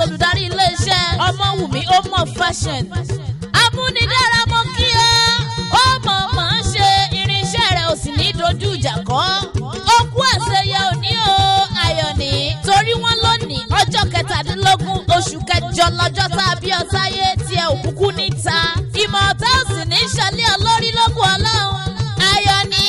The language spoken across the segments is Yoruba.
Olùdarí iléeṣẹ́ Ọmọwùmí Ọmọ Fashion. Amúnidára mo kí ọ, ó mọ̀ mọ̀ ń ṣe irinṣẹ́ rẹ̀ ò sì ní dojú ìjà kọ́. Ó kú àṣeyẹ òní o, Ayọ̀ní. Torí wọ́n lónìí ọjọ́ 17 oṣù kẹjọ lọ́jọ́ tá a bí ọ sáyé tí ẹ òkúkú níta. Ìmọ̀ ọ̀tá ò sì ní ṣọlé ọ lórí lókun Ọlọ́run. Ayọ̀ní,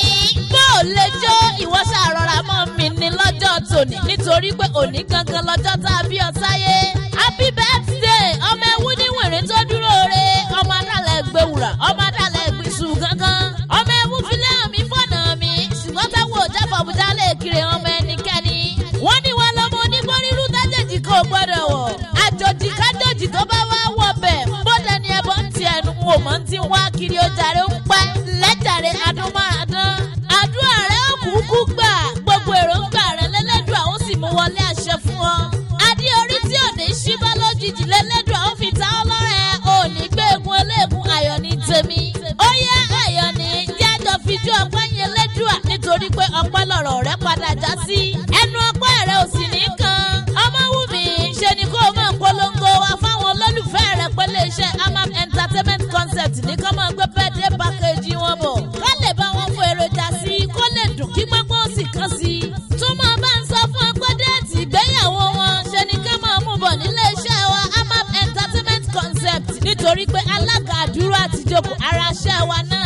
bó o lè jó, ìwọ ṣàrọ̀rà mọ́ mi ní lọ́jọ́ tòní nítorí pé òní gangan lọ́jọ́ tá a bí ọ sáyé. Happy birthday, ọmọ ẹwú ní wèrè tó dúró re, ọmọ adálẹ̀ gbẹ̀wùrà, ọmọ adálẹ̀ gbèsù gangan. Ọmọ ẹwú filẹ̀ hàn mí fọ̀nà mi, ṣùgbọ́n táwọn ò jáfọ̀ àbújá lè kiri ọmọ ẹnikẹ́ni. Wọ́n ní wọn lọ́mọ onígbóríru tájèjì kò gbọ́dọ̀ wọ̀. Àjòjì kájòjì tó bá wá wọ̀ bẹ̀, bóde ni ẹbọ ń ti ẹnu wò mọ́ ti ń wá kiri ojàre ń pẹ́ lẹ́jàre adúmáradán. Àdúrà rẹ̀ ó kúkú gbà, gbogbo èròǹgbà rẹ̀ lẹ́lẹ́dùn àwọn sì mú wọlé àṣẹ fún ọ. Adé orí tí ò ní ṣí bá lójijì lẹ́lẹ́dùn àwọn fi ta ọ́ lọ́rẹ̀, ò ní gbé egun eléegun. Ayọ̀ ní tèmi. Ó yá Ayọ̀ ní, jẹ́ àjọ fijú ọpẹ́ yẹn lẹ́dùà nítorí pé ọpẹ́ lọ̀rọ̀ rẹ̀ padà já sí. Ẹnu ọpẹ́ rẹ̀ ò sì ní kan. Ọmọwùmí, ṣe ni kó o máa polongo wa fáwọn olólùfẹ́ rẹ̀ pẹ̀lú iṣẹ́ Amap Entertainment Concept ní kó máa gbé birthday package wọn bọ̀. Ká lè bá wọn fún èròjà sí i kó lè dùn kí gbọ́ngbọ́n sì kàn sí i. Tún máa bá ń sọ fún ọ pé déètì ìgbéyàwó wọn ṣe ni ká máa mú bọ̀ nílé iṣẹ́ wa Amap Entertainment Concept nítorí pé alága àdúrà àtijọ́ ara iṣẹ́ wa náà.